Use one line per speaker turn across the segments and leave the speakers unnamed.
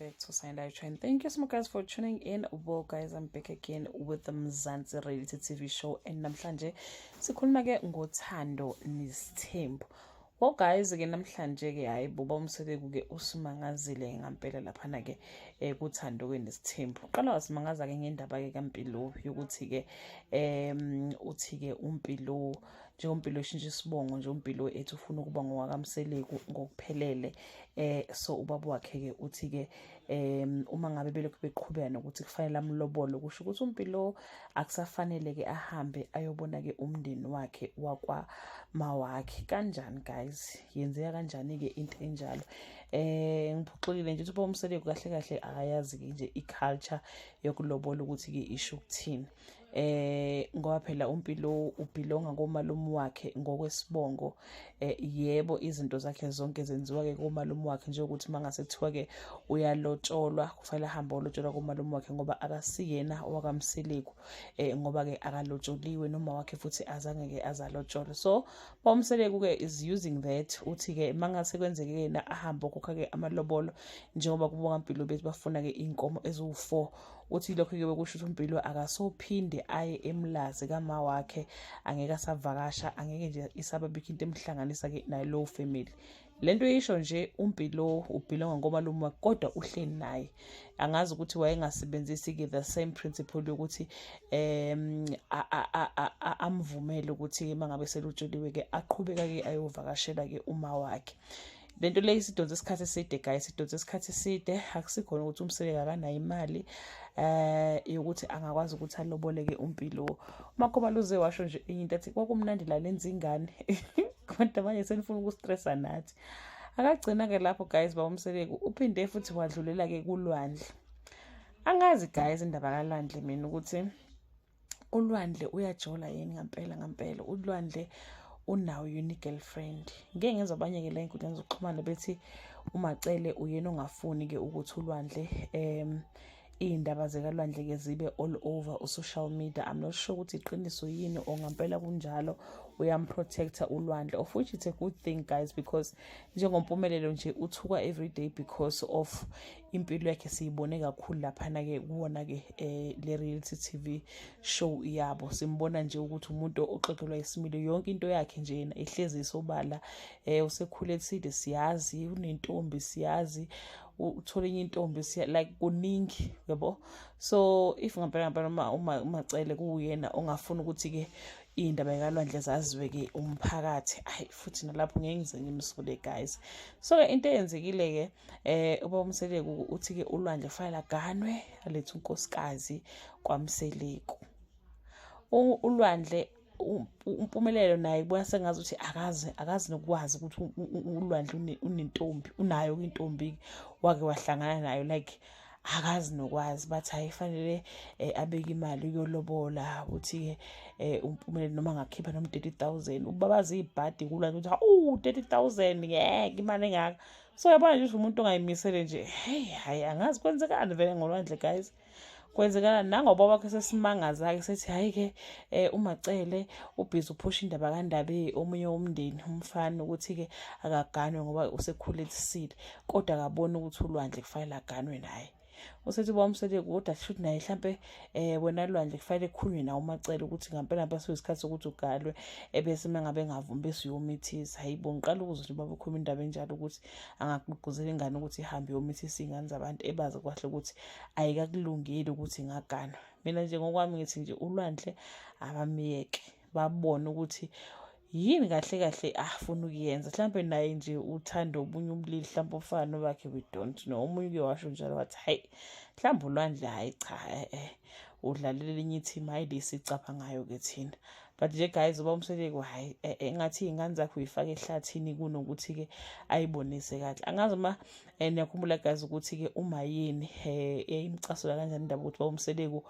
Back to Sunday Trend. Thank you so much, guys, for tuning in. Well, guys, I'm back again with the Mzansi Reality TV show, and namhlanje sikhuluma ke ngothando nesithembu. Well, guys, ke namhlanje ke, hayi, buba uMseleku ke usimangazile ngampela laphana ke kuthando ke nesithembu. Qala wasimangaza ke ngendaba ke kaMpilo yokuthi ke uthi ke uMpilo, njengoMpilo eshintsha isibongo nje, uMpilo ethi ufuna ukuba ngowakaMseleku ngokuphelele. So ubaba wakhe ke uthi ke uma ngabe belokhu beqhubeka nokuthi kufanele amlobole, kusho ukuthi uMpilo akusafanele ke ahambe ayobona ke umndeni wakhe wakwa mawakhe. Kanjani, guys? Yenzeka kanjani ke into enjalo? Ngiphoxekile nje ukuthi uMseleku kahle kahle akayazi ke nje i-culture yokulobola ukuthi ke isho ukuthini, ngoba phela uMpilo ubelonga komalume wakhe ngokwesibongo. Yebo, izinto zakhe zonke zenziwa ke komalume wakhe, njengokuthi mangase kuthiwa ke uyalotsholwa, kufanele ahambe olotsholwa komalume wakhe ngoba akasiyena owakaMseleku, ngoba ke akalotsholiwe noma wakhe futhi azange ke azalotsholwa. So uMseleku ke is using that, uthi ke mangase kwenzeke yena ahambe okhokha ke amalobolo, njengoba kubonga Mpilo bethi bafuna ke inkomo eziwu4, uthi lokho ke bekusho ukuthi uMpilo akasophinde aye emlazi kama wakhe, angeke asavakasha, angeke nje isababikho into emhlanganisa ke nayo lowo family. Lento yisho nje uMpilo ubelonga ngomalume wakhe, kodwa uhleli naye. Angazi ukuthi wayengasebenzisi ke the same principle yokuthi amvumele ukuthi mangabe selutsholiwe ke aqhubeka ke ayovakashela ke uma wakhe. Lento leyi sidonsa isikhathi eside, guys, sidonsa isikhathi eside. Akusikhona ukuthi uMseleku akanayo imali yokuthi angakwazi ukuthi aloboleke uMpilo. UMaKhumalo uze washo nje enye into, athi kwakumnandi la lenza ingane, kodwa manje senifuna ukustressa nathi. Akagcina-ke lapho, guys, bawuMseleku uphinde futhi wadlulela-ke kuLwandle. Angazi, guys, indaba kaLwandle mina ukuthi uLwandle uyajola yini ngampela ngampela, uLwandle unawo yini girlfriend. Ngeke ngezwa abanye-ke la ey'nkundleni zokuxhumana bethi uMacele uyena ongafuni-ke ukuthi uLwandle iy'ndaba zikaLwandle-ke zibe all over u-social media. I'm not sure ukuthi iqiniso yini or ngampela kunjalo, uyamprotecta uLwandle, of which it's a good thing, guys, because njengoMpumelelo nje uthukwa every day because of impilo yakhe. Siyibone kakhulu laphana-ke kuwona-ke le reality TV show yabo. Simbona nje ukuthi umuntu oxoxelwa isimilo, yonke into yakhe nje yena ihlezi isobala. Usekhule eside, siyazi unentombi, siyazi uthole enye intombi, siya like kuningi yabo. So if ngampela ngampela uma uMacele kuwuyena ongafuni ukuthi-ke iy'ndaba yakaLwandle zaziwe-ke umphakathi, ayi, futhi nalapho ngeke ngize ngimsole, guys. So-ke into eyenzekile-ke, ubaba uMseleku uthi-ke uLwandle kufanele aganwe, alethe unkosikazi kwaMseleku. ULwandle, uMpumelelo naye kubona sengazi ukuthi akazi nokwazi ukuthi uLwandle unentombi, unayo intombi, wake wahlangana nayo, like akazi nokwazi. Bathi hayi, fanele abeke imali uyolobola. Uthi-ke uMpumelelo noma angakhipha noma 30,000, ubabaza ibhadi kuLwandle ukuthi hawu, 30,000, ngeke, imali engaka. So yabona nje umuntu ongayimisele nje. Hey, hayi, angazi kwenzekani vele ngoLwandle, guys, kwenzekala nangoba wakhe sesimangaza-ke sethi hhayi-ke uMacele ubhizi uphusha indaba kaNdabe, omunye womndeni, umfana, ukuthi-ke akaganwe ngoba usekhulelisile, kodwa akaboni ukuthi uLwandle kufanele aganwe naye. Usethi uba uMseleku kodwa shuthi naye mhlampe wena Lwandle kufanele kukhulunywe nawe uMacele ukuthi ngampela ngempela sekuyisikhathi sokuthi ugalwe, ebese uma ngabe engavumi bese uyomithisa. Hayibo, ngiqala ukuzwa nje ubaba ukhuluma indaba enjalo, ukuthi angagqugquzela ingane ukuthi ihambe iyomithisa iy'ngane zabantu ebazi kahle ukuthi ayikakulungeli ukuthi ingaganwa. Mina nje ngokwami ngithi nje uLwandle abamyeke, babone ukuthi yini kahle kahle afuna ukuyenza. Mhlawumbe naye nje uthanda obunye ubulili, mhlawumbe ofana nobakhe, we don't know. Omunye uke washo njalo wathi hayi, mhlawumbe uLwandle, hhayi cha, udlalela elinye i-team, hhayi lesi icabangayo-ke thina. But nje, guys, uba uMseleku, hhayi, engathi iy'ngane zakhe uyifake ehlathini kunokuthi-ke ayibonise kahle. Angazi uma niyakhumbula, guys, ukuthi-ke uma yini yayimcasula kanjani indaba ukuthi uba uMseleku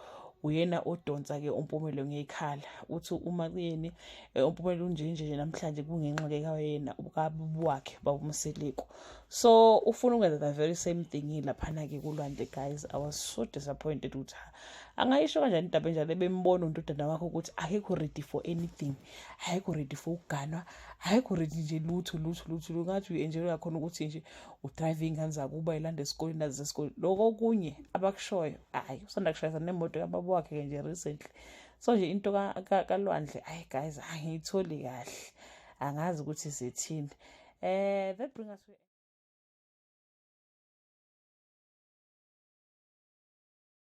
uyena odonsa-ke uMpumelo ngekhala, uthi uma kuyeni uMpumelo unjenje nje namhlanje kungenxa-ke kayena kababa wakhe, baba uMseleku. So ufuna ukwenza the very same thing laphana-ke kuLwandle. Guys, I was so disappointed ukuthi Angayisho kanjani indaba enjalo ebembona undodana wakho ukuthi akekho ready for anything, akekho ready for ukuganwa, akekho ready nje lutho lutho lutho. Ngathi uyi-enjoy yakhona ukuthi nje udrive iy'ngane zakuba ilande esikoleni nazi esikoleni. Loko okunye abakushoyo, hhayi, usanda kushayisa nemoto kababa wakhe-ke nje recently. So nje into kaLwandle, hayi guys, angiyitholi kahle, angazi ukuthi zithini. That bring us to